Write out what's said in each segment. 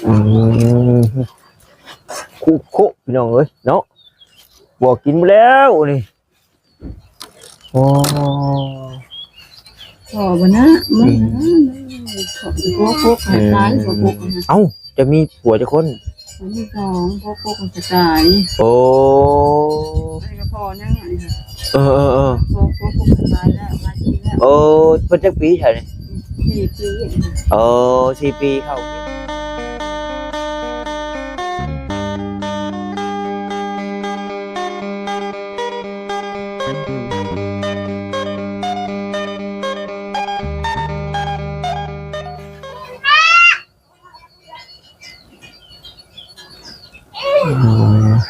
ອືມ ຄຸໂຄະ ພີ່ນ້ອງເອີຍເນາະ ປວກກິນໝົດແລ້ວນີ້. ໂອ້ ພໍບໍ່ນະ ອືມ ມັນ ອືມ ຜົວກົກໃຫ້ຕາຍ ຜົວກົກນະ. ເອົ້າ ຈະມີຜົວຈັກຄົນ? ມີສອງ ຜົວກົກຈະຕາຍ. ໂອ້ ອັນນີ້ກໍພໍຍັງ ອັນນີ້ ເອີໆໆ ຜົວ ຜົວກົກຈະຕາຍແລ້ວ ຫຼາຍປີແລ້ວ. ໂອ້ ເພິ່ນຈັກປີຊະນີ້? ສີ່ປີ. ໂອ້ ສີ່ປີເຂົ້າ.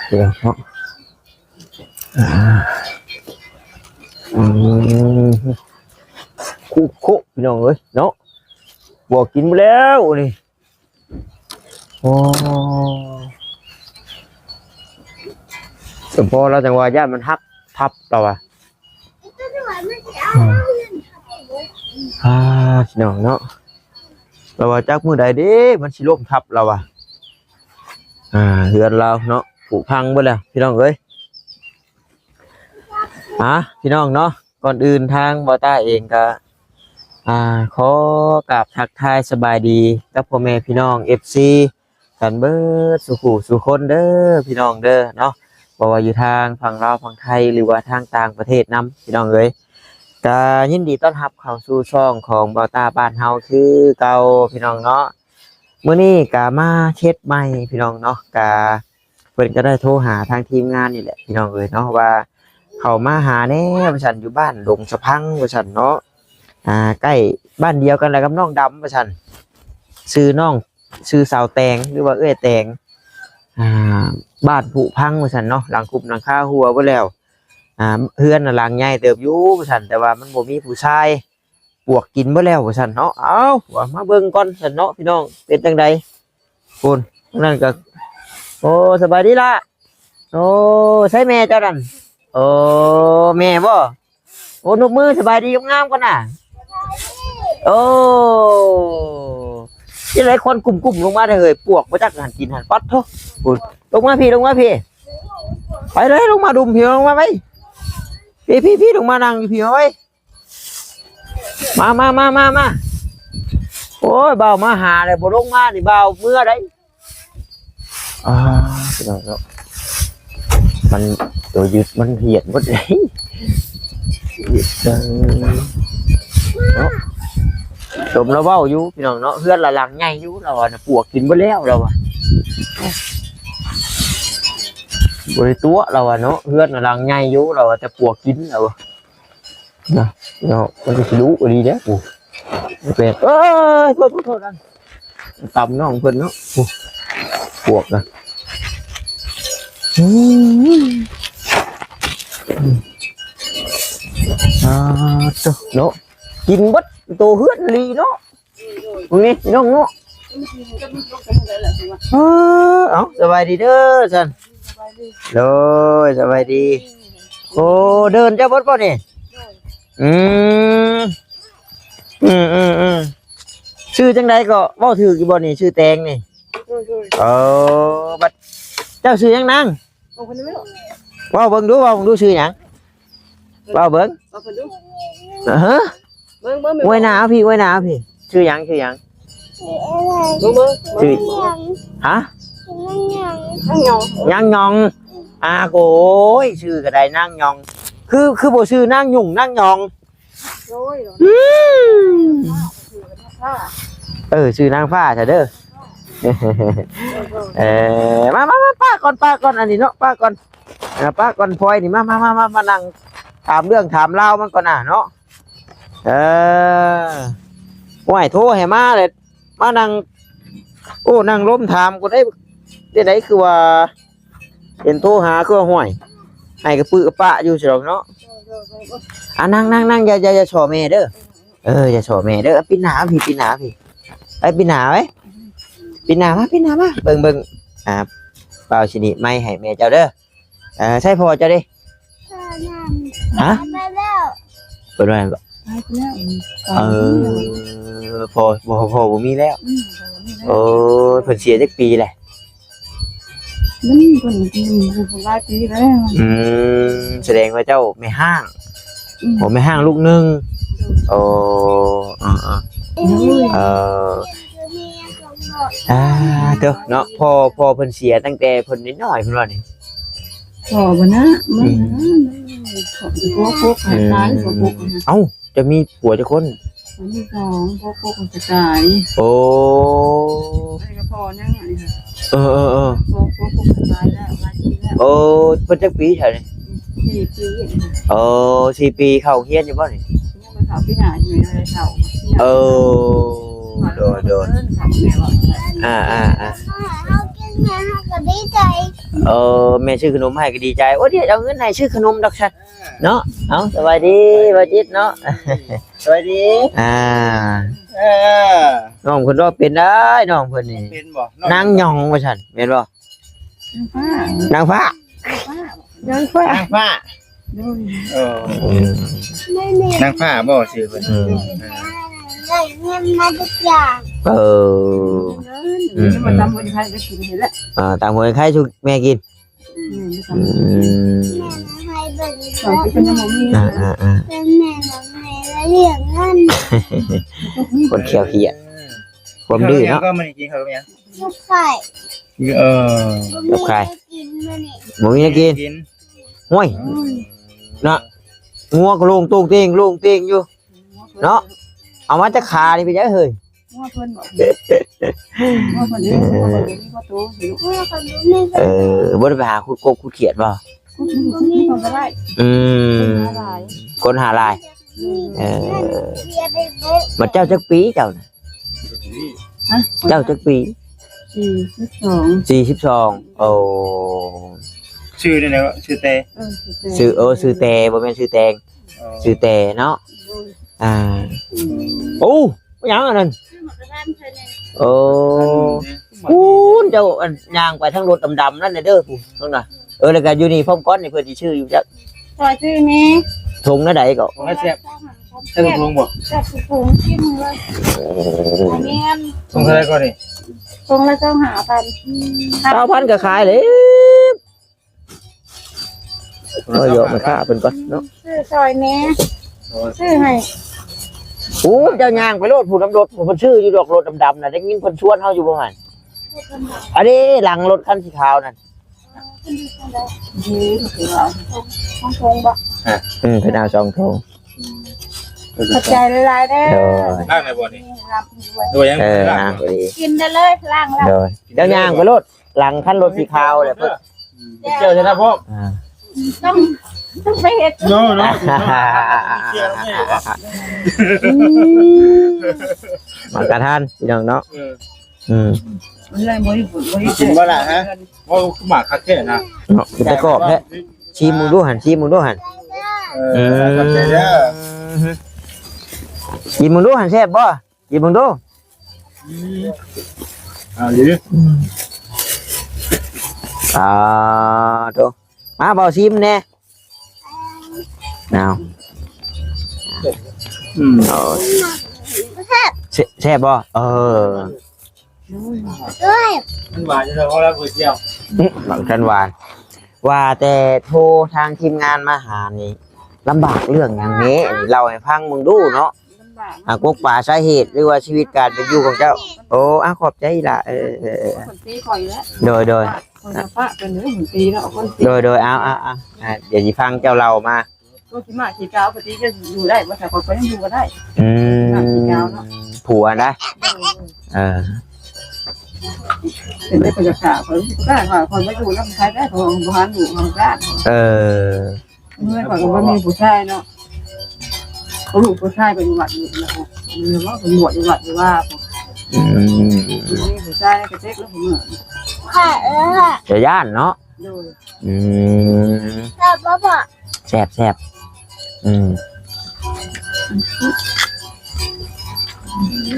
ເອີ ເນາະ ອືມ ຄຸໂຄະ ພີ່ນ້ອງເອີຍເນາະ ປວກກິນໝົດແລ້ວນີ້. ໂອ້ ສົມພໍລາວຈັ່ງວ່າຢ້ານມັນຫັກທັບລາວວ່າ. ອືມ ອ່າ ພີ່ນ້ອງເນາະ ລາວວ່າຈັກມື້ໃດເດ້ມັນຊິລົ້ມທັບລາວວ່າ. ອ່າ ເຮືອນລາວເນາະ ຜຸພັງເບິດແລ້ວ ພີ່ນ້ອງເອີຍ. ອ່າ ພີ່ນ້ອງເນາະ ກ່ອນອື່ນທາງບ່າວຕ້າເອງກໍ ອ່າ ຂໍກາບທັກທາຍສະບາຍດີກັບພໍ່ແມ່ພີ່ນ້ອງເອັຟຊີກັນເບິດສູ່ຜູ້ສູ່ຄົນເດີ ພີ່ນ້ອງເດີເນາະ ບໍ່ວ່າຢູ່ທາງຝັ່ງລາວຝັ່ງໄທ ຫຼືວ່າທາງຕ່າງປະເທດນຳ ພີ່ນ້ອງເອີຍ. ກະຍິນດີຕ້ອນຮັບເຂົ້າສູ່ຊ່ອງຂອງບ່າວຕ້າບ້ານເຮົາຄືເກົ່າ ພີ່ນ້ອງເນາະ. ມື້ນີ້ກະມາເຮັດໃໝ່ ພີ່ນ້ອງເນາະ ກະ ເພິ່ນກໍໄດ້ໂທຫາທາງທີມງານນີ້ແຫຼະ ພີ່ນ້ອງເອີຍເນາະ ວ່າເຂົ້າມາຫາແດ່ວ່າຊັ້ນ ຢູ່ບ້ານດົງສະພັງວ່າຊັ້ນເນາະ ອ່າ ໃກ້ບ້ານດຽວກັນແຫຼະກັບນ້ອງດຳວ່າຊັ້ນ ຊື່ນ້ອງ ຊື່ສາວແຕງ ຫຼືວ່າເອື້ອຍແຕງ ອ່າ ບ້ານຜຸພັງວ່າຊັ້ນເນາະ ຫຼັງຄຸບຫຼັງຄາຮົ່ວເບິດແລ້ວ ອ່າ ເຮືອນນະຫຼັງໃຫຍ່ເຕີບຢູ່ວ່າຊັ້ນ ແຕ່ວ່າມັນບໍ່ມີຜູ້ຊາຍ ປວກກິນເບິດແລ້ວວ່າຊັ້ນເນາະ. ເອົາ ວ່າມາເບິ່ງກ່ອນຊັ້ນເນາະ ພີ່ນ້ອງ ເປັນຈັ່ງໃດ. ພຸ້ນ ນັ້ນກໍ ໂອ້ ສະບາຍດີລະ. ໂອ້ ໃສແມ່ເຈົ້ານັ້ນ? ໂອ້ ແມ່ບໍ່? ໂອ້ ນົບມືສະບາຍດີງາມໆກ່ອນນະ. ໂອ້ ຈັ່ງໃດຄວັນກຸ້ມໆລົງມາເດີເຮີຍ ປວກບໍ່ຈັກຫັ້ນກິນຫັ້ນ ປັດໂທ. ພຸ້ນ ລົງມາພີ້ ລົງມາພີ້ ໄປເລີຍ ລົງມາດຸ່ມພີ້ ລົງມາໄປ ພີ້ໆໆ ລົງມານັ່ງຢູ່ພີ້ ມາໄປ. ມາ ມາ ມາ ມາ ມາ. ໂອ້ຍ ບ່າວມາຫາແລ້ວ ບໍ່ລົງມານີ້ ບ່າວເມືອໄດ໋. ອ່າ ພີ່ນ້ອງເນາະ ມັນ ຕົວຍຶດມັນຫຽດໝົດເລີຍ ເນາະ. ສົມລາວເວົ້າຢູ່ ພີ່ນ້ອງເນາະ ເຮືອນລະຫຼັງໃຫຍ່ຢູ່ ລາວວ່ານະ ປວກກິນເບິດແລ້ວ ລາວວ່າ ບໍ່ໄດ້ຕົວະ ລາວວ່າເນາະ ເຮືອນລະຫຼັງໃຫຍ່ຢູ່ ລາວວ່າ ແຕ່ປວກກິນ ລາວວ່າ. ນະ ເນາະ ມັນກໍຊິດຸອີ່ຫຼີເດ້ ໂອ້ ແປດ ເອີຍ ໂທດ ໂທດ ໂທດ ອັນ ຕຳນ້ອງເພິ່ນເນາະ ໂອ້ ປວກນະ ອືມ ອ່າ ໂຕ ເນາະ ກິນເບິດໂຕເຮືອນອີ່ຫຼີເນາະ. ນີ້ນ້ອງເນາະ ເອີ ເອົ້າ ສະບາຍດີເດີຊັ້ນ ໂດຍ ສະບາຍດີ. ໂອ້ ເດີ່ນເຈົ້າເບິດບໍ່ນີ້? ອືມ ອືມໆໆ ຊື່ຈັ່ງໃດກໍ ເວົ້າຖືກຢູ່ບໍ່ນີ້? ຊື່ແຕງນີ້ ໂດຍໆ ເອີ ບັດເຈົ້າຊື່ຫຍັງນາງ? ເວົ້າເບິ່ງດູ ເວົ້າເບິ່ງດູ ຊື່ຫຍັງ? ເວົ້າເບິ່ງ ເວົ້າເບິ່ງດູ ຮະ ເບິ່ງ ເບິ່ງ ອວຍໜ້າເອົາພີ້ ອວຍໜ້າເອົາພີ້ ຊື່ຫຍັງ? ຊື່ຫຍັງ? ເບິ່ງ ເບິ່ງ ຊື່ ຮະ? ນາງຫຍອງ ນາງຫຍອງ ນາງຫຍອງ ອາ ໂອ້ຍ ຊື່ກໍໄດ້ນາງຫຍອງ ຄື ຄືບໍ່ຊື່ນາງຫຍຸ້ງ ນາງຫຍອງ? ໂດຍ ອືມ ເອີ ຊື່ນາງຟ້າຊະເດີ ເອີ ມາ ມາ ມາ ປະກ່ອນ ປະກ່ອນ ອັນນີ້ເນາະ ປະກ່ອນ ເອີ ປະກ່ອນ ພອຍນີ້ ມາ ມາ ມາ ມາ ມານັ່ງຖາມເລື່ອງຖາມລາວມັນກ່ອນນະເນາະ ເອີ ໂອ້ຍ ໂທໃຫ້ມາເລີຍ ມານັ່ງ ໂອ້ ນັ່ງລົມຖາມກ່ອນເດ້ ຈັ່ງໃດຄືວ່າ ເຫັນໂທຫາຄືວ່າ ຫ້ວຍ ໃຫ້ກະປຶກະປະຢູ່ຊິດອກເນາະ ອ່າ ນັ່ງ ນັ່ງ ນັ່ງ ຢ່າ ຢ່າ ຢ່າສໍ້ແມ່ເດີ ເອີ ຢ່າສໍ້ແມ່ເດີ ປິດໜ້າພີ້ ປິດໜ້າພີ້ ໄປ ປິດໜ້າໄວ້ ປິດໜ້າມາ ປິດໜ້າມາ ເບິ່ງ ເບິ່ງ ອ່າ ບ່າວຊິໜີບໄມໃຫ້ແມ່ເຈົ້າເດີ ເອີ ໃສພໍ່ເຈົ້າເດ? ຮະ? ໄປແລ້ວ ເພິ່ນວ່າຫຍັງເກາະ? ຕາຍໄປແລ້ວ ເອີ ພໍ່ ພໍ່ ພໍ່ບໍ່ມີແລ້ວ ອືມ ໂອ້ຍ ເພິ່ນເສຍຈັກປີແລ້ວ? ມັນເພິ່ນ ເພິ່ນຫຼາຍປີແລ້ວ ອືມ ສະແດງວ່າເຈົ້າແມ່ຮ້າງ ອືມ ໂອ້ ແມ່ຮ້າງລູກໜຶ່ງ ໂດຍ ໂອ້ ເອີ ເອີ ເອີ ອ່າ ເດີເນາະ ພໍ່ ພໍ່ເພິ່ນເສຍຕັ້ງແຕ່ເພິ່ນນ້ອຍໆ ເພິ່ນວ່ານີ້ ພໍ່ບໍ່ນະ ມັນ ອືມ ຫົວໂຄກ ອືມ ຕາຍ ຫົວໂຄກ ເອົ້າ ເຈົ້າມີຜົວຈັກຄົນ? ຄົນທີສອງ ພວກ ພວກມັນຈະຕາຍ ໂອ້ ອັນນີ້ກໍພໍຍັງ ອັນນີ້ ເອີໆໆ ພວກ ພວກ ພວກມັນຕາຍແລ້ວ ຫຼາຍປີແລ້ວ ໂອ້ ເພິ່ນຈັກປີຊະນີ້? ສີ່ປີ ໂອ້ ສີ່ປີ ເຂົ້າໂຮງຮຽນຢູ່ບໍ່ນີ້? ຍັງບໍ່ເຂົ້າ ປີໜ້າຍັງບໍ່ໄດ້ເຂົ້າ ເອີ ໂດຍໆ ເອີ ເຂົ້າແລ້ວ ອ່າໆໆ ເຮົາກິນແລ້ວເຮົາກໍດີໃຈ ເອີ ແມ່ຊື້ຂະໜົມໃຫ້ກໍດີໃຈ ໂອ້ ດຽວເອົາເງິນໃຫ້ຊື້ຂະໜົມດອກຊັ້ນ ເນາະ ເອົາ ສະບາຍດີ ບ່າວຈິດເນາະ ສະບາຍດີ ອ່າ ເອີ ນ້ອງເພິ່ນເວົ້າເປັນໄດ໋ ນ້ອງເພິ່ນນີ້ ເປັນບໍ່? ນາງຫຍັງວ່າຊັ້ນ ແມ່ນບໍ່? ນາງຟ້າ ນາງຟ້າ ນາງຟ້າ ນາງຟ້າ ໂດຍ ເອີ ອືມ ນາງຟ້າບໍ່ຊື່ເພິ່ນ? ອືມ ໄດ້ເງິນມາທຸກຢ່າງ ເອີ ອືມ ມາຕຳບົວໄຄໄປກິນນີ້ແຫຼະ ອ່າ ຕຳບົວໄຄສູ່ແມ່ກິນ ອືມ ອືມ ແມ່ໃຫ້ເບິ່ງ ອ່າໆໆ ແມ່ໃຫ້ເບິ່ງແລ້ວລ້ຽງມັນ ຄົນແຂ້ວຂຽນ ຄວາມດື້ເນາະ ເຂົ້າຫຍັງກໍມື້ນີ້ກິນເຂົ້າກັບຫຍັງ? ກັບໄຂ່ ເອີ ກັບໄຂ່ ບໍ່ມີແນວກິນມື້ນີ້ ບໍ່ມີແນວກິນ ກິນ ໂອ້ຍ ໂອ້ຍ ນະ ງົວກໍໂລ່ງໂຕ່ງເຕ່ງ ໂລ່ງເຕ່ງຢູ່ ເນາະ ເອົາມາຈາກຂານີ້ໄປໃສເຮີ້ຍ? ງົວເພິ່ນບໍ? ງົວເພິ່ນເດ້ ງົວເພິ່ນບໍ່ມີພໍ່ໂຕ ເອີ ບໍ່ໄດ້ໄປຫາຂຸດກົບຂຸດຂຽດບໍ່? ຂຸດ ຂຸດ ຂຸດບໍ່ໄດ້ ອືມ ຄົນຫາຫຼາຍ ຄົນຫາຫຼາຍ ເອີ ບັດເຈົ້າຈັກປີເຈົ້ານະ? ຮະ? ເຈົ້າຈັກປີ? ສີ່ສິບສອງ ສີ່ສິບສອງ ໂອ້ ຊື່ນີ້ແຫຼະ ຊື່ແຕ່ ເອີ ຊື່ແຕ່ ຊື່ ເອີ ຊື່ແຕ່ ບໍ່ແມ່ນຊື່ແຕງ ອໍ ຊື່ແຕ່ເນາະ ໂດຍ ອ່າ ອືມ ໂອ້ ຫຍັງອັນນັ້ນ? ໂອ້ ອືມ ພຸ້ນ ເຈົ້າ ອັນ ຍ່າງໄປທາງລົດດຳໆນັ້ນເດີ ພຸ້ນ ເບິ່ງນະ ເອີ ແລ້ວກໍຢູ່ນີ້ພ້ອມກ່ອນນີ້ ເພິ່ນຊິຊື້ຢູ່ຈັກ ຂໍຊື້ແດ່ ຖົງແນວໃດກໍ ຖົງລະແຊບ ໃສ່ຖົງບໍ່ ແຊບທຸກຖົງ ກິນເລີຍ ໂອ້ ແມ່ນ ຖົງເທົ່າໃດກ່ອນນີ້ ຖົງລະຊາວຫ້າພັນ ຊາວພັນກໍຂາຍແລ້ວ ເອີ ຢອກແມ່ຄ້າເພິ່ນກ່ອນເນາະ ຊື້ຊ່ອຍແດ່ ຊື້ໃຫ້ ໂອ້ ເຈົ້າຍ່າງໄປໂລດ ຜູ້ນຳລົດ ເພິ່ນຊື້ຢູ່ດອກ ລົດດຳໆນະ ໄດ້ຍິນເພິ່ນຊວນເຮົາຢູ່ບໍ່ຫັ້ນ ອັນນີ້ຫຼັງລົດຄັນສີຂາວນັ້ນ ເອີ ເພິ່ນເອົາສອງຖົງບໍ່ ອືມ ເພິ່ນເອົາສອງຖົງ ຂອບໃຈຫຼາຍໆເດີ ໂດຍ ລ້າງແລ້ວບໍ່ນີ້ ລ້າງແລ້ວ ເອີ ລ້າງພໍດີ ກິນໄດ້ເລີຍ ລ້າງແລ້ວ ໂດຍ ເຈົ້າຍ່າງໄປໂລດ ຫຼັງຄັນລົດສີຂາວແຫຼະ ເພິ່ນ ເຈົ້າຊະນະພໍ່ ອ່າ ຕ້ອງ ຕ້ອງໄປເຮັດ ໂນ ໂນ ອືມ ມາກະທັນພີ່ນ້ອງເນາະ ເອີ ອືມ ມັນເລີຍບໍ່ໄດ້ ບໍ່ໄດ້ ກິນບໍ່ລະຮະ ໂອ້ ຄືໝາກຄັກແທ້ນະ ເນາະ ເປັນຕາກອບແທ້ ຊີມເບິ່ງດູຫັ້ນ ຊີມເບິ່ງດູຫັ້ນ ເອີ ອືມ ຂອບໃຈເດີ ຊີມເບິ່ງດູຫັ້ນ ແຊບບໍ່? ກິນເບິ່ງດູ ອືມ ເອົາຢູ່ ອືມ ອ່າ ໂຕ ມາ ເບົາຊີມແດ່ ເອົາ ອືມ ໂອ້ຍ ແຊບ ແຊບບໍ່? ເອີ ໂອ້ຍ ມັນຫວານຢູ່ແລ້ວ ເພາະວ່າເປີດດຽວ ອືມ ບັກທັນຫວານ ວ່າແຕ່ໂທທາງທີມງານມາຫານີ້ ລຳບາກເລື່ອງຫຍັງແດ່? ເລົ່າໃຫ້ຟັງເບິ່ງດູເນາະ ລຳບາກ ອ່າ ກົກປາສາເຫດ ຫຼືວ່າຊີວິດການເປັນຢູ່ຂອງເຈົ້າ. ໂອ້ ອ່າ ຂອບໃຈອີ່ຫຼ້າ ເອີ ເອີ ເອີ ເອີ ຄົນຕີຂ້ອຍແລ້ວ ໂດຍ ໂດຍ ຂ້ອຍຈະປະເພິ່ນເດີ ຄົນຕີເນາະ ຄົນຕີ ໂດຍ ໂດຍ ເອົາ ເອົາ ເອົາ ອ່າ ດຽວຊິຟັງເຈົ້າເລົ່າມາ ໂຕຂີ້ໝ້າຂີ້ກາວ ປະຕິຈະຢູ່ໄດ້ບໍ່? ຖ້າຂ້ອຍກໍຍັງຢູ່ບໍ່ໄດ້ ອືມ ຂີ້ໝ້າຂີ້ກາວເນາະ ຜົວນະ ໂດຍ ເອີ ເປັນໄດ້ກໍຢາກຂ້າຂ້ອຍ ຂ້າຂ້ອຍບໍ່ຢູ່ນຳໃຜໄດ້ ເພາະວ່າບໍ່ຫາລູກຫາຫຼານ ເອີ ເມື່ອກ່ອນກໍບໍ່ມີຜູ້ຊາຍເນາະ ເອົາລູກຜູ້ຊາຍໄປຢູ່ວັດນີ້ແລ້ວ ເພິ່ນບວດຢູ່ວັດຢູ່ວ່າ ອືມ ບໍ່ມີຜູ້ຊາຍກໍເຈັກແລ້ວ ເມື່ອ ຈະຢ້ານເນາະ ໂດຍ ອືມ ແຊບບໍ່ພໍ່? ແຊບໆ ອືມ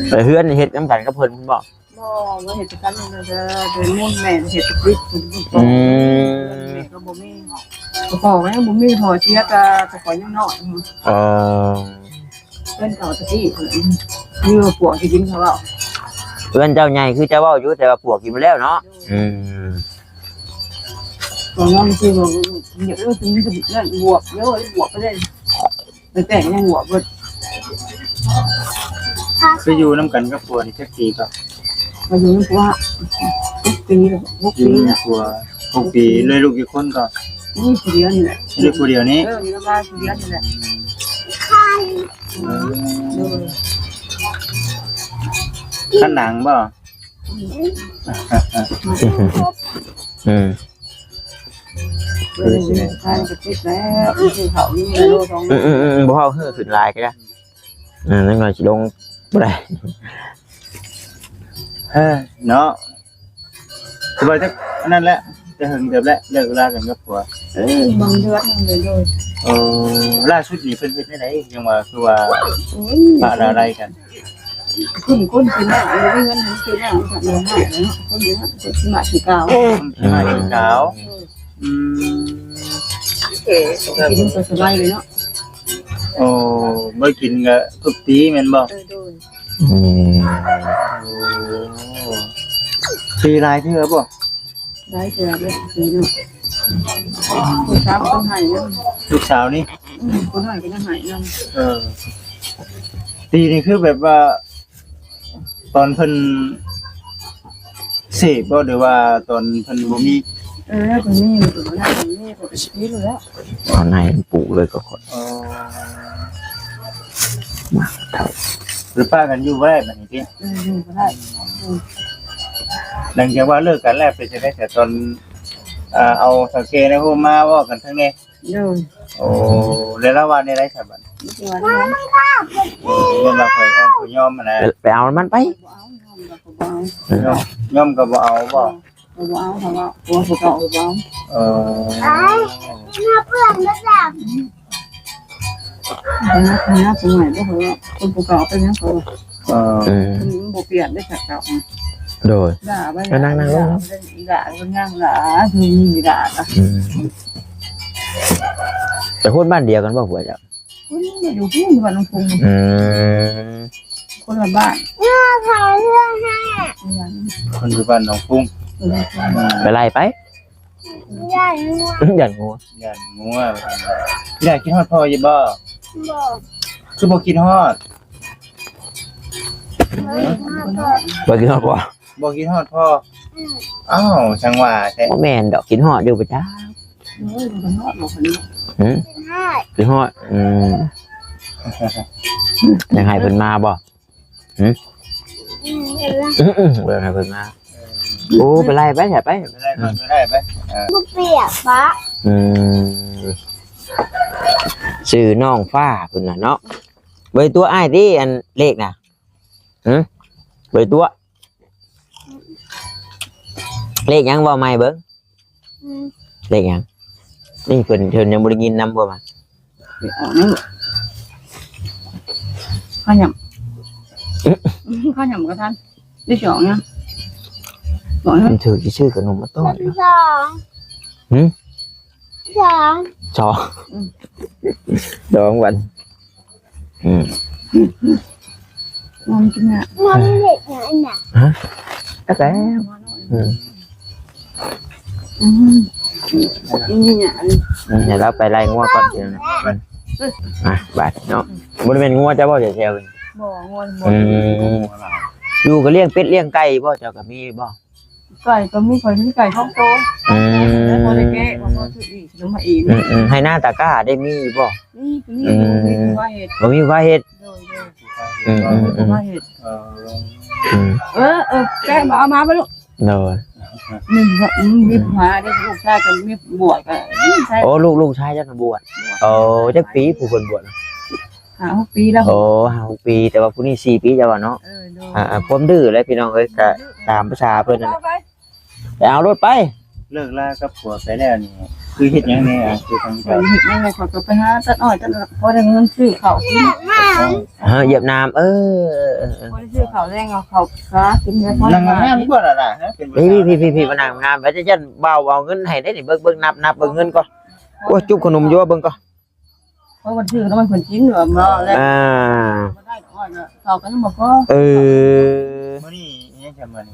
ແຕ່ເຮືອນນີ້ເຮັດນຳກັນກັບເພິ່ນພຸ້ນບໍ່? ບໍ່ ບໍ່ເຮັດຄືກັນເດີ ໂດຍມູນແມ່ເຮັດຕິດ ອືມ ແມ່ກໍບໍ່ມີ ພໍ່ກໍຍັງບໍ່ມີ ພໍ່ເສຍແຕ່ ແຕ່ຂ້ອຍຍັງນ້ອຍ ເອີ ເອີ ເພິ່ນເຂົາຕະກີ້ ມີວ່າພວກຊິກິນເຂົາເວົ້າ ເຮືອນເຈົ້າໃຫຍ່ຄືເຈົ້າເວົ້າຢູ່ ແຕ່ວ່າພວກກິນໝົດແລ້ວເນາະ. ອືມ ພວກນັ້ນຄືວ່າຢາກເລີກກິນນັ້ນບວກເດີ ບວກໄປເລີຍ ໄປແຕກຍັງບວກເບິດ. ໄປຢູ່ນຳກັນກັບຜົວນີ້ຈັກປີກໍ? ມາຢູ່ນຳຜົວຫົກປີແລ້ວ ຫົກປີແລ້ວ ຫົກປີ. ເລີຍລູກຈັກຄົນກໍ? ມີຜູ້ດຽວນີ້ແຫຼະ ເລີຍຜູ້ດຽວນີ້. ເອີ ມີລາວຜູ້ດຽວນີ້ແຫຼະ. ເອີ ໂດຍ ຄັນໜັງບໍ່? ອືມ ເອີ ຊິໄດ້ ທານກະຕິດແລ້ວ ຊື້ເຂົ້າຢູ່ໂລສອງໂລ. ອືມໆໆ ບໍ່ເອົາ ເຮີ້ ຂຶ້ນຫຼາຍກໍໄດ້. ອືມ ຈັກໜ່ອຍຊິລົງບໍ່ໄດ້. ເອີ ເນາະ ຄືວ່າຈັກອັນນັ້ນແຫຼະ ແຕ່ເຫິງເຕີບແລ້ວ ເລີກລາກັນກັບຜົວ. ເອີ ບາງເດືອນນັ້ນເລີຍ. ໂດຍ ເອີ ລ່າສຸດນີ້ເພິ່ນເຮັດແນວໃດ? ຍັງວ່າຄືວ່າ ໂອ້ຍ ປະລະໄລກັນ ຂຶ້ນຄົນຂຶ້ນມາ ບໍ່ມີເງິນໃຫ້ຊື້ນ້ຳ ເຂົາເຈົ້າໃຫ້ເນາະ ຄົນເນາະ ຊິມາຊິກາວ ຊິມາຊິກາວ. ອືມ ເອີ ກິນກໍສະບາຍເລີຍເນາະ. ໂອ້ ບໍ່ກິນກໍທຸບຕີແມ່ນບໍ່? ເອີ ໂດຍ. ອືມ ໂອ້ ຕີຫຼາຍເທື່ອບໍ່? ຫຼາຍເທື່ອເດ້ ຕີເນາະ. ລູກສາວກໍໃຫ້ນຳ ລູກສາວນີ້. ອືມ ຜູ້ນ້ອຍກໍຍັງໃຫ້ນຳ. ເອີ ຕີນີ້ຄືແບບວ່າ ຕອນເພິ່ນເສບບໍ່ ຫຼືວ່າຕອນເພິ່ນບໍ່ມີ? ເອີ ເພິ່ນມີ ເພິ່ນບໍ່ໄດ້ ເພິ່ນມີ ເພິ່ນກໍຊິກິນແລ້ວ. ເອົາໃນປູເລີຍກໍຂ້ອຍ. ອໍ ມາເຖົ້າ ຫຼືປະກັນຢູ່ບໍ່ໄດ້ບັດນີ້ຕິ? ເອີ ຢູ່ບໍ່ໄດ້. ອືມ ຫຼັງຈາກວ່າເລີກກັນແລ້ວ ເປັນຈັ່ງໃດແຕ່ຕອນ ເອົາເຖົ້າແກ່ໃນໂຮມມາເວົ້າກັນທາງແນ່? ໂດຍ. ໂອ້ ແລ້ວລາວວ່າແນວໃດຊະບັດ? ເອີ ແມ່ນວ່າຂ້ອຍອ່ອນຂ້ອຍຍອມຫັ້ນນະ. ໄປ ໄປເອົາມັນໄປ. ບໍ່ເອົາ ຍອມກໍບໍ່ເອົາ. ຍອມ ຍອມກໍບໍ່ເອົາບໍ່? ບໍ່ເອົາ ເພາະວ່າຜົວຜູ້ເກົ່າບໍ່ເອົາ. ເອີ ເພື່ອນບໍ່ແຊບ ເອີ ຄົນຜູ້ເກົ່າເປັນຫຍັງກໍ ເອີ ມັນບໍ່ປ່ຽນໄດ້ຈາກເກົ່າ. ໂດຍ. ດ່າໄປ ນັ່ງໆ ລົງ ດ່າເພິ່ນຫຍັງ ດ່າຄືມີດ່າ. ອືມ ແຕ່ຄົນບ້ານດຽວກັນບໍ່ ຜົວເຈົ້າ? ຄົນຢູ່ພຸ້ນ ບ້ານໜອງພຸງ. ອືມ ຄົນລະບ້ານ. ຄົນຢູ່ບ້ານໜອງພຸງ. ເອີ ໄປໄລ່ໄປ. ຢ້ານງົວ ຢ້ານງົວ ຢ້ານງົວ. ຢາກກິນຮອດພໍ່ຢູ່ບໍ່? ບໍ່. ຄືບໍ່ກິນຮອດ? ບໍ່ກິນຮອດພໍ່. ບໍ່ກິນຮອດພໍ່. ອືມ ອ້າວ ຈັ່ງວ່າແທ້. ບໍ່ແມ່ນດອກ ກິນຮອດຢູ່ປະຈຳ. ໂອ້ຍ ບໍ່ຮອດບໍ່ຄົນນີ້. ຫື? ກິນຮອດ ກິນຮອດ. ອືມ ຢາກໃຫ້ເພິ່ນມາບໍ່? ຫື? ອືມ ເອີ ເອີ ເອີ ເພິ່ນມາ. ໂອ້ ໄປໄລ່ໄປ ໄປ ໄປໄລ່ກ່ອນ ໄປໄລ່ໄປ. ເອີ ບໍ່ປຽກປະ. ອືມ ຊື່ນ້ອງຟ້າເພິ່ນນະເນາະ. ບໍ່ໄດ້ຕົວະອ້າຍຕິ ອັນເລກນະ? ຫື? ບໍ່ໄດ້ຕົວະ. ເລກຫຍັງ ເວົ້າໃໝ່ເບິ່ງ. ອືມ ເລກຫຍັງ? ນີ້ເພິ່ນ ເພິ່ນຍັງບໍ່ໄດ້ຍິນນຳບໍ່ມາ. ອອກນະ ຂ້າວຫຍ້ຳ ຂ້າວຫຍ້ຳກໍທັນ. ໄດ້ສອງຫຍັງ? ບອກນະ ມັນຖືກຊິຊື້ຂະໜົມມາຕ້ອນ. ສອງ. ຫື? ສອງ. ສອງ. ອືມ ສອງວັນ. ອືມ ງອມກິນນະ ງອມເລັກນະ. ຮະ? ກະແຕ. ອືມ ອືມ ອືມ ໃຫ້ລາວໄປໄລ່ງົວກ່ອນ. ອືມ ມາບາດເນາະ. ບໍ່ໄດ້ແມ່ນງົວເຈົ້າບໍ່ ແຖວໆນີ້? ບໍ່ ງົວບໍ່. ອືມ ຢູ່ກໍລ້ຽງເປັດລ້ຽງໄກ່ບໍ່? ເຈົ້າກໍມີບໍ່? ໄກ່ກໍມີ ຂ້ອຍມີໄກ່ສອງໂຕ. ອືມ ພໍໄດ້ແກະ ພໍຊື້ອີກ ຊື້ມາອີກ. ອືມໆ ໄຮ່ນາຕາກ້າໄດ້ມີຢູ່ບໍ່? ມີ ມີ ອືມ ມີຜູ້ເຮັດ. ບໍ່ມີຜູ້ເຮັດ. ໂດຍໆ ອືມໆໆ ຜູ້ເຮັດ. ເອີ ອືມ ເອີ ເອີ ແກະ ເອົາມາບໍ່ລູກ? ໂດຍ ໜຶ່ງ ມີຜູ້ຫາເດ້ ລູກຊາຍກໍມີບວດກໍ. ໂອ້ ລູກ ລູກຊາຍເຈົ້ານະບວດ. ໂອ້ ຈັກປີຜູ້ເພິ່ນບວດ? ຫ້າຫົກປີແລ້ວ. ໂອ້ ຫ້າຫົກປີ ແຕ່ວ່າຜູ້ນີ້ສີ່ປີ ເຈົ້າວ່າເນາະ. ເອີ ໂດຍ ອ່າ ຄວາມດື້ແຫຼະພີ່ນ້ອງເອີຍ ກະຕາມພາສາເພິ່ນນັ້ນແຫຼະ. ໄປເອົາລົດໄປ. ເລີກລາກັບຜົວໄປແລ້ວນີ້ ຄືເຮັດຫຍັງແດ່? ຄືທາງ ຂ້ອຍເຮັດຫຍັງແດ່? ຂ້ອຍກໍໄປຫາຕັດອ້ອຍ ຕັດ ພໍໄດ້ເງິນຊື້ເຂົ້າກິນ. ຮະ? ຢຽບນ້ຳ. ເອີ ເອີ ເອີ ພໍໄດ້ຊື້ເຂົ້າແລງ ເອົາເຂົ້າກາກິນໄດ້ພໍ. ນັ່ງງາມໆ ບໍ່ລະລະ? ຮະ? ເປັນຜູ້ສາວ ພີ່ໆໆ ມານັ່ງງາມ ວ່າຈະຢ້ານບ່າວເອົາເງິນໃຫ້ໄດ໋ນີ້. ເບິ່ງ ເບິ່ງ ນັບ ນັບເບິ່ງເງິນກ່ອນ. ໂອ້ຍ ຈຸບຂະໜົມຢູ່ ເບິ່ງກ່ອນ. ເພາະວ່າຊື້ຂະໜົມໃຫ້ເພິ່ນກິນ ວ່າບໍ່ແລ້ວ ອ່າ ບໍ່ໄດ້ດອກ ເຂົ້າກໍຍັງບໍ່ພໍ. ເອີ ມື້ນີ້ເຮັດຫຍັງມື້ນີ້?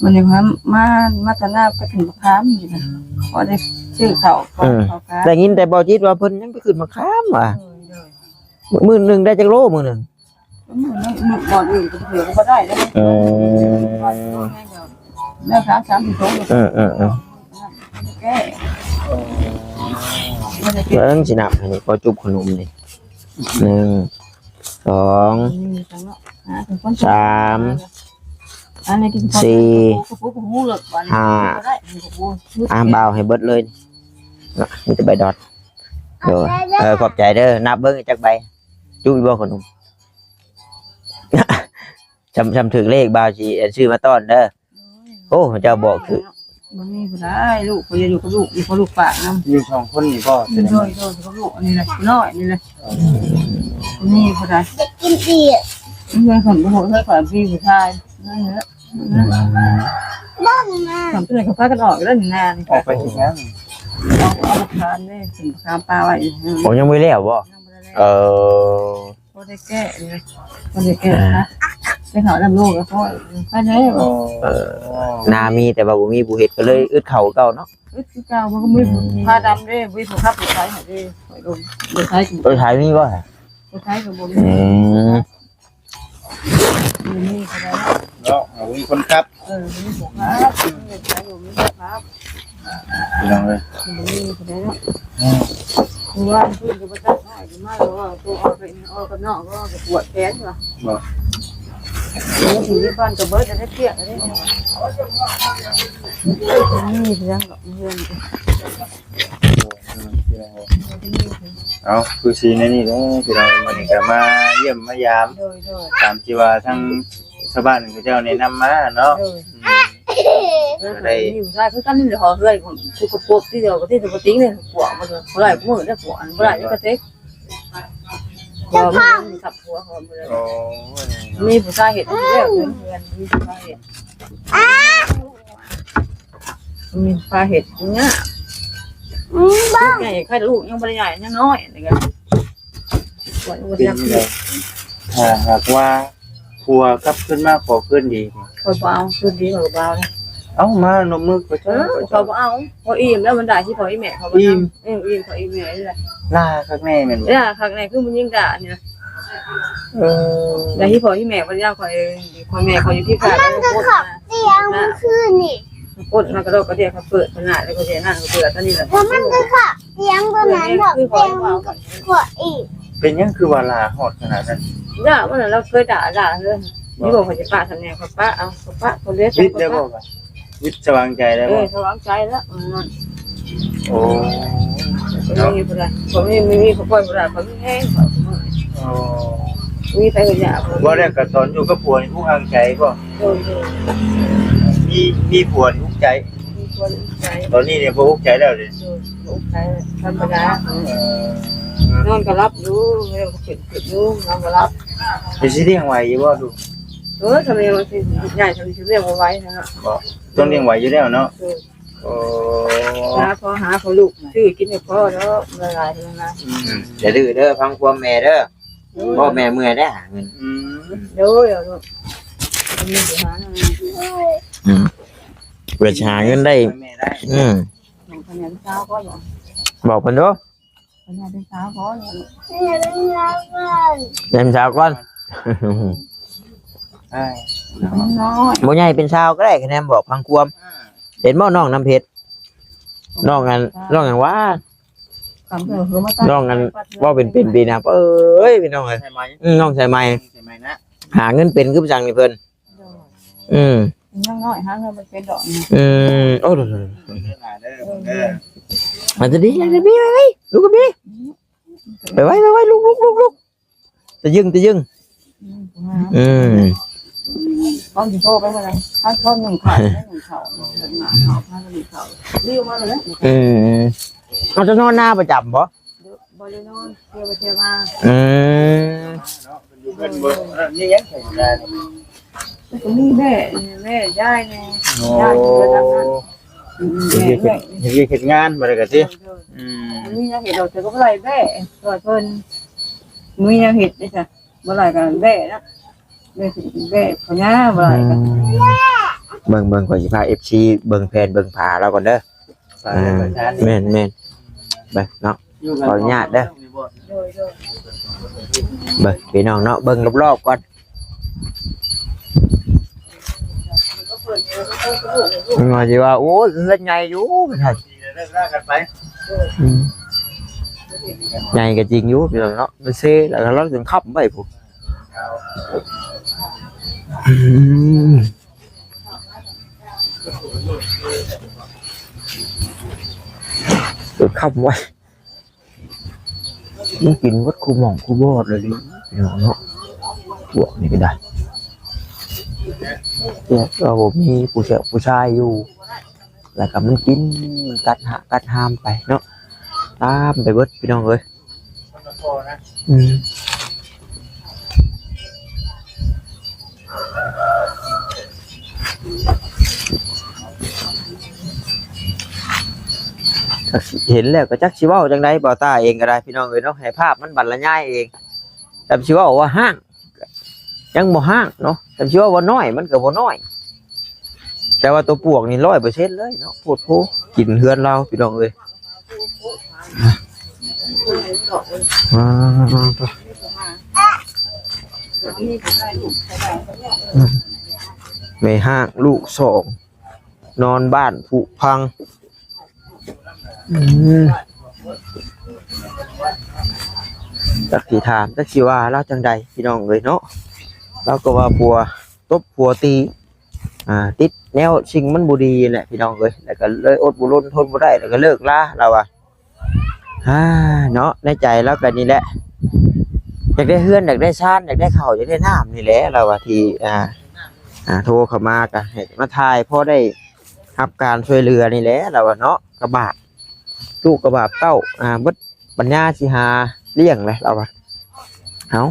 ມື້ນີ້ມາ ມາ ມາຕະນາໄປຂຶ້ນບັກຂາມນີ້ນະ ພໍໄດ້ຊື້ເຂົ້າ ເອີ ເຂົ້າຂາຍ. ໄດ້ຍິນແຕ່ບໍ່ຈິດວ່າເພິ່ນຍັງໄປຂຶ້ນບັກຂາມວ່າ ໂດຍ ໂດຍ ມື້ໜຶ່ງໄດ້ຈັກໂລມື້ໜຶ່ງ? ມື້ໜຶ່ງ ມື້ ບ່ອນອື່ນກໍເທື່ອກໍບໍ່ໄດ້ເດ້. ເອີ ແລ້ວສາມ ສາມ ສອງ ເອີ ເອີ ເອີ ແກ້ ເບິ່ງຊິນັບໃຫ້ນີ້ ພໍຈຸບຂະໜົມນີ້ ໜຶ່ງ ສອງ ສາມ ສີ່ ຫ້າ ອ່າ ບ່າວໃຫ້ເບິດເລີຍ ມີແຕ່ໃບດອດ. ໂດຍ ເອີ ຂອບໃຈເດີ. ນັບເບິ່ງຈັກໃບ ຈຸຢູ່ບໍ່ຂະໜົມ? ຊ່ຳ ຊ່ຳຖືກເລກ ບ່າວຊິ ອັນ ຊື້ມາຕ້ອນເດີ. ໂອ້ ເຈົ້າບອກຄື ບໍ່ມີຜູ້ໃດ ລູກຂ້ອຍຢູ່ກັບລູກ ຢູ່ກັບລູກປາກນຳ ຢູ່ສອງຄົນນີ້ບໍ່? ໂດຍ ໂດຍ ກັບລູກອັນນີ້ແຫຼະ ນ້ອຍນີ້ແຫຼະ ບໍ່ມີຜູ້ໃດ ຢາກກິນອີກ ເຮືອນເພິ່ນບໍ່ຮູ້ເຮືອນຂ້ອຍມີຜູ້ຊາຍ ນັ້ນແຫຼະ ເບິ່ງນະ ເພິ່ນກໍພາກັນອອກແລ້ວນີ້ນາ ອອກໄປເຮັດຫຍັງ? ອອກ ເອົາບັກຂາມເດ້ ຂຶ້ນບັກຂາມປ່າໄວ້ຢູ່. ໂອ້ ຍັງບໍ່ແລ້ວບໍ່? ຍັງບໍ່ໄດ້ແລ້ວ ເອີ ບໍ່ໄດ້ແກະເລີຍ ບໍ່ໄດ້ແກະນະ ໄປເຂົ້ານຳລູກກໍພໍ ໄປແລ້ວ. ເອີ ນາມີແຕ່ວ່າບໍ່ມີຜູ້ເຮັດ ກໍເລີຍອຶດເຂົ້າເກົ່າເນາະ. ອຶດຄືເກົ່າ ມັນກໍມີ ອືມ ຜ້າດຳເດ້ ບໍ່ມີຜູ້ຂັບລົດໄຖໃຫ້ເດ້ ຂ້ອຍກໍລົດໄຖກໍ ລົດໄຖມີບໍ່? ລົດໄຖກໍບໍ່ມີ ອືມ ບໍ່ມີກໍໄດ້ເນາະ ເນາະ ບໍ່ມີຄົນຂັບ ເອີ ບໍ່ມີຜູ້ຂັບ ລົດໄຖບໍ່ມີຜູ້ຂັບ ພີ່ນ້ອງເອີຍ ບໍ່ມີຜູ້ໃດເນາະ ອືມ ຄືວ່າເພິ່ນກໍບໍ່ຈັກ ມາແລ້ວວ່າໂຕອອກໄປ ອອກກັບນ້ອງກໍປວດແຂນວ່າ ບໍ່ ເອີ ຢູ່ບ້ານກໍເບິດ ໄດ້ປຽກໄດ້ ມີເລື່ອງດອກເຮືອນ ເອົາ ຄືຊິແນວນີ້ເດີ ພີ່ນ້ອງ ມື້ນີ້ກໍມາຢ້ຽມມາຢາມ ໂດຍ ໂດຍ ຕາມທີ່ວ່າທາງຊາວບ້ານເຂົາເຈົ້າແນະນຳມາເນາະ ໂດຍ ອືມ ກໍໄດ້ ມີຜູ້ຊາຍຄືກັນນີ້ ເຮືອນຂອງຜູ້ກະປົກທີ່ດຽວກັບທີ່ຕົວຈິງນີ້ ພວກມັນບໍ່ໄດ້ມື້ເດ້ ພວກອັນບໍ່ໄດ້ກະເຕັກ ບໍ່ມີສັບຫົວເຂົາບໍ່ໄດ້ ໂອ້ຍ ມີຜູ້ຊາຍເຮັດຢູ່ແລ້ວເຮືອນ ມີຜູ້ຊາຍເຮັດ ມີພາເຮັດເນີ້ຍ ອືມ ລູກໃຫຍ່ ໃຄລູກຍັງບໍ່ໄດ້ໃຫຍ່ ຍັງນ້ອຍນີ້ກໍ ເປັນຈັ່ງໃດ ຖ້າຫາກວ່າຜົວກັບຄືນມາຂໍຄືນດີ ຂ້ອຍບໍ່ເອົາ ຄືນດີຂ້ອຍກໍບໍ່ເອົາ ເອົ້າ ມານົບມືຂ້ອຍ ເອີ ຂ້ອຍບໍ່ເອົາ ຂ້ອຍອີ່ມແລ້ວ ມັນດ່າອີ່ພໍ່ອີ່ແມ່ ຂ້ອຍບໍ່ເອົາ ອີ່ມ ເອີ ອີ່ມ ຂ້ອຍອີ່ມແລ້ວ ດ່າຄັກແນ່ແມ່ນບໍ່? ດ່າຄັກແນ່ ຄືມັນຍິ່ງດ່ານີ້ນະ ເອີ ດ່າອີ່ພໍ່ອີ່ແມ່ ບັດຍາມຂ້ອຍ ພໍ່ແມ່ຂ້ອຍຢູ່ທີ່ ມັນກໍເຂົ້າຕຽງມື້ຄືນນີ້ ກົດມາກະດອກກະເດຍ ເຂົາເປີດຂະໜາດ ແລ້ວກໍເດຍນັ້ນກໍເປີດຕອນນີ້ແຫຼະ ແລ້ວມັນກໍເຂົ້າຕຽງຕົວນັ້ນດອກ ຕຽງມັນກໍກວດອີກ ເປັນຫຍັງຄືວ່າຫຼ້າຮອດຂະໜາດນັ້ນ? ດ່າມັນນະ ລາວເຄີຍດ່າ ດ່າເລີຍ ນີ້ບອກຂ້ອຍຈະປະຊຳແນວ ຂ້ອຍປະເອົາ ຂ້ອຍປະ ຂ້ອຍເລີຍ ວິດໄດ້ບໍ່? ວິດສະຫວ່າງໃຈໄດ້ບໍ່? ເອີ ສະຫວ່າງໃຈແລ້ວ ເອີ ໂອ້ ເນາະ ມີຜູ້ໃດ ຂ້ອຍມີ ມີ ມີ ຂ້ອຍບໍ່ໄດ້ ຂ້ອຍມີແຮງ ຂ້ອຍ ໂອ້ ມີໃຜກໍຢາກ ບໍ່ແລ້ວກໍຕອນຢູ່ກັບຜົວນີ້ອຸກອັ່ງໃຈບໍ່? ໂດຍ ໂດຍ ມີ ມີຜົວນີ້ອຸກໃຈ ມີຜົວນີ້ອຸກໃຈ ຕອນນີ້ນີ້ບໍ່ອຸກໃຈແລ້ວເດ້? ໂດຍ ບໍ່ອຸກໃຈ ທຳມະດາ ເອີ ນອນກໍຫຼັບຢູ່ ແລ້ວກໍຂຶ້ນ ຂຶ້ນຢູ່ ນອນກໍຫຼັບ ເປັນຊິລ້ຽງໄຫວຢູ່ບໍ່ລູກ? ເອີ ທຳນີ້ວ່າຊິໃຫຍ່ ທຳນີ້ຊິລ້ຽງບໍ່ໄຫວນະ ບໍ່ ຕ້ອງລ້ຽງໄຫວຢູ່ແລ້ວເນາະ ໂດຍ ໂອ້ ຫາພໍຫາພໍລູກ ຊື້ກິນໃຫ້ພໍເນາະ ຫຼາຍໆ ຫຼາຍໆ ອືມ ຢ່າດື້ເດີ ຟັງຄວາມແມ່ເດີ ໂດຍ ພໍ່ແມ່ເມື່ອຍໄດ້ຫາເງິນ ອືມ ໂດຍ ເອົາລູກ ມີໄປຫາ ອືມ ເພື່ອຊິຫາເງິນໄດ້ ແມ່ໄດ້ ອືມ ຂະຫຍັນຊາວກໍ ບອກເພິ່ນດູ ຂະຫຍັນເປັນຊາວກໍ ເປັນຊາວກ່ອນ ເປັນຊາວກ່ອນ ເອີ ນ້ອຍ ບໍ່ໃຫຍ່ເປັນຊາວກໍໄດ້ ຄະແນນບອກຟັງຄວາມ ເຫັນບໍ່ນ້ອງນ້ຳເພັດ ນ້ອງອັນ ນ້ອງຫຍັງວະ ນ້ອງອັນ ເວົ້າເປັນເປັນປີນະ ເອີຍ ພີ່ນ້ອງເອີຍ ສາຍໄໝ ອືມ ນ້ອງສາຍໄໝ ສາຍໄໝນະ ຫາເງິນເປັນຄືຈັ່ງນີ້ເພິ່ນ ໂດຍ ອືມ ຍັງນ້ອຍ ຫາເງິນບໍ່ເປັນດອກ ອືມ ໂອ້ ເດີ ເດີ ເດີ ອືມ ມາຈະດີ ຈະດີ ໄປ ໄປ ລູກກັບພີ່ ໄປໄວ ໄປໄວ ລຸກ ລຸກ ລຸກ ລຸກ ຕະຍຶງ ຕະຍຶງ ອືມ ອືມ ຕ້ອງຊິໂທໄປເມື່ອໃດ ຖ້າໂທໜຶ່ງເຂົ້າ ໜຶ່ງເຂົ້າ ໜຶ່ງເຂົ້າ ຖ້າໜຶ່ງເຂົ້າ ເລີຍມາແລ້ວ ອືມ ເຮົາຈະນອນນາປະຈຳບໍ່? ບໍ່ໄດ້ນອນ ທ່ຽວໄປທ່ຽວມາ ອືມ ເນາະ ເພິ່ນຢູ່ເພິ່ນບໍ່ ອັນນີ້ຍັງໃສ່ນານີ້ ມັນກໍມີແມ່ ແມ່ຍາຍແດ່ ໂອ້ ຍາຍຢູ່ລະດັບນັ້ນ ເຮັດວຽກເຮັດ ເຮັດວຽກເຮັດງານ ບໍ່ໄດ້ກໍຕິ. ອືມ ມີແນວເຮັດດອກ ແຕ່ກໍບໍ່ໄດ້ແບ້ຊ່ອຍເພິ່ນ ມີແນວເຮັດເດ້ຊະ ບໍ່ໄດ້ກໍແບ້ນະ ແບ້ ແບ້ພະຍາ ບໍ່ໄດ້ກໍ ອືມ ເບິ່ງ ເບິ່ງ ຂ້ອຍຊິພາເອັຟຊີເບິ່ງແຜນເບິ່ງຜາລາວກ່ອນເດີ. ແມ່ນໆ ໄປເນາະ ຂໍອະນຸຍາດເດີ. ເບິ່ງພີ່ນ້ອງເນາະ ເບິ່ງລອບໆກ່ອນ ມັນວ່າຊິວ່າ ໂອ້ ເຮືອນໃຫຍ່ຢູ່ ວ່າຊັ້ນ ອືມ ໃຫຍ່ກໍຈິງຢູ່ພີ່ນ້ອງເນາະ ມັນເຊ ແລ້ວກໍລາວຈຶ່ງຄ້ຳໄວ້ພຸ້ນ. ອືມ ເອີ ຄ້ຳໄວ້ ມັນກິນໝົດຄູ່ໝ່ອງຄູ່ບ່ອນເລີຍເນາະ ພວກນີ້ກໍໄດ້ ເພາະວ່າບໍ່ມີຜູ້ຊາຍ ຜູ້ຊາຍຢູ່ ແລ້ວກໍມັນກິນ ມັນກັດຫາກັດຫາມໄປເນາະ ຕາມໄປເບິດພີ່ນ້ອງເອີຍ. ອືມ ຈັກຊິເຫັນແລ້ວກໍຈັກຊິເວົ້າຈັ່ງໃດ ບ່າວຕ້າເອງກໍໄດ້ພີ່ນ້ອງເອີຍເນາະ ໃຫ້ພາບມັນບັນລະຍາຍເອງ ຈຳຊິເວົ້າວ່າຮ້າງ ຍັງບໍ່ຮ້າງເນາະ ຄັນຊິເວົ້າວ່ານ້ອຍ ມັນກໍບໍ່ນ້ອຍ ແຕ່ວ່າຕົວປວກນີ້ຮ້ອຍເປີເຊັນເລີຍເນາະ ໂພດໂພ ກິນເຮືອນລາວພີ່ນ້ອງເອີຍ. ອ່າ ແມ່ຮ້າງລູກສອງ ນອນບ້ານຜຸພັງ. ອືມ ຈັກຊິຖາມ ຈັກຊິວ່າລາວຈັ່ງໃດພີ່ນ້ອງເອີຍເນາະ ລາວກໍວ່າຜົວຕົບຜົວຕີ ອ່າ ຕິດແນວສິ່ງມັນບໍ່ດີແຫຼະພີ່ນ້ອງເອີຍ ແລ້ວກໍເລີຍອົດບໍ່ລົນທົນບໍ່ໄດ້ ແລ້ວກໍເລີກລາ ລາວວ່າ. ອ່າ ເນາະ ໃນໃຈລາວກໍນີ້ແຫຼະ ຢາກໄດ້ເຮືອນ ຢາກໄດ້ຊານ ຢາກໄດ້ເຂົ້າ ຢາກໄດ້ນ້ຳນີ້ແຫຼະ ລາວວ່າ ທີ່ ອ່າ ອ່າ ໂທເຂົ້າມາກໍໃຫ້ມາຖ່າຍ ພໍໄດ້ຮັບການຊ່ວຍເຫຼືອນີ້ແຫຼະ ລາວວ່າເນາະ ກະບາບລູກກະບາບເຕົ້າ ອ່າ ເບິດປັນຍາຊິຫາລ້ຽງແຫຼະ ລາວວ່າ. ເອົາ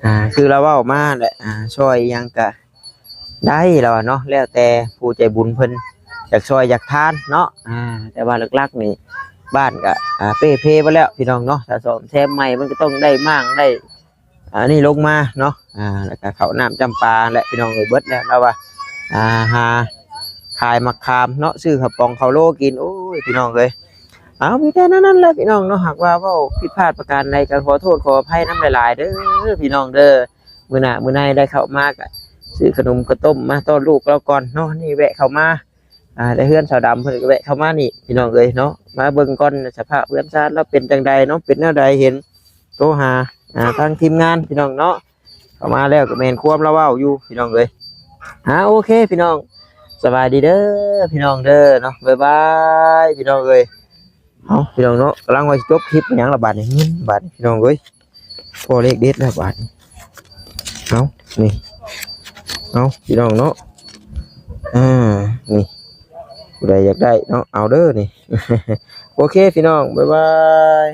ອ່າ ຄືລາວເວົ້າມາແຫຼະ ອ່າ ຊ່ອຍອີ່ຫຍັງກະ ໄດ້ແລ້ວເນາະ ແລ້ວແຕ່ຜູ້ໃຈບຸນເພິ່ນຢາກຊ່ອຍຢາກທານເນາະ ອ່າ ແຕ່ວ່າຫຼັກໆນີ້ບ້ານກະ ອ່າ ເປ່ເພໝົດແລ້ວພີ່ນ້ອງເນາະ ຖ້າສ້ອມແຊມໃໝ່ມັນກໍຕ້ອງໄດ້ມ້າງໄດ້ ອັນນີ້ລົງມາເນາະ ອ່າ ແລ້ວກໍເຂົ້ານ້ຳຈຳປາແຫຼະພີ່ນ້ອງເອີຍ ເບິດແລ້ວລາວວ່າ ອ່າ ຫາຂາຍໝາກຂາມເນາະ ຊື້ເຂົ້າປອງເຂົ້າໂລກິນ ໂອ້ຍ ພີ່ນ້ອງເອີຍ. ເອົາ ມີແຕ່ແນວນັ້ນແຫຼະພີ່ນ້ອງເນາະ ຫາກວ່າເວົ້າຜິດພາດປະການໃດກໍຂໍໂທດຂໍອະໄພນຳຫຼາຍໆເດີພີ່ນ້ອງເດີ. ມື້ໜ້າມື້ໃນໄດ້ເຂົ້າມາກະຊື້ຂະໜົມເຂົ້າຕົ້ມມາຕ້ອນລູກລາວກ່ອນເນາະ ນີ້ແວະເຂົ້າມາ ອ່າ ແຕ່ເຮືອນສາວດຳເພິ່ນກໍແວະເຂົ້າມານີ້ພີ່ນ້ອງເອີຍເນາະ ມາເບິ່ງກ່ອນສະພາບເຮືອນຊານລາວເປັນຈັ່ງໃດເນາະ ເປັນແນວໃດ ເຫັນໂທຫາ ອ່າ ທາງທີມງານພີ່ນ້ອງເນາະ ເຂົ້າມາແລ້ວກໍແມ່ນຄວາມລາວເວົ້າຢູ່ພີ່ນ້ອງເອີຍ. ອ່າ ໂອເຄພີ່ນ້ອງ ສະບາຍດີເດີພີ່ນ້ອງເດີເນາະ ບາຍບາຍພີ່ນ້ອງເອີຍ. ເອົາ ພີ່ນ້ອງເນາະ ກຳລັງວ່າຊິຈົບຄລິບຫຍັງລະບາດນີ້ ເງິນບາດນີ້ ພີ່ນ້ອງເອີຍ ພໍ້ເລກເດັດແລ້ວບາດນີ້. ເອົາ ນີ້ ເອົາ ພີ່ນ້ອງເນາະ ອ່າ ນີ້ ຜູ້ໃດຢາກໄດ້ເນາະ ເອົາເດີນີ້. ໂອເຄພີ່ນ້ອງ ບາຍບາຍ.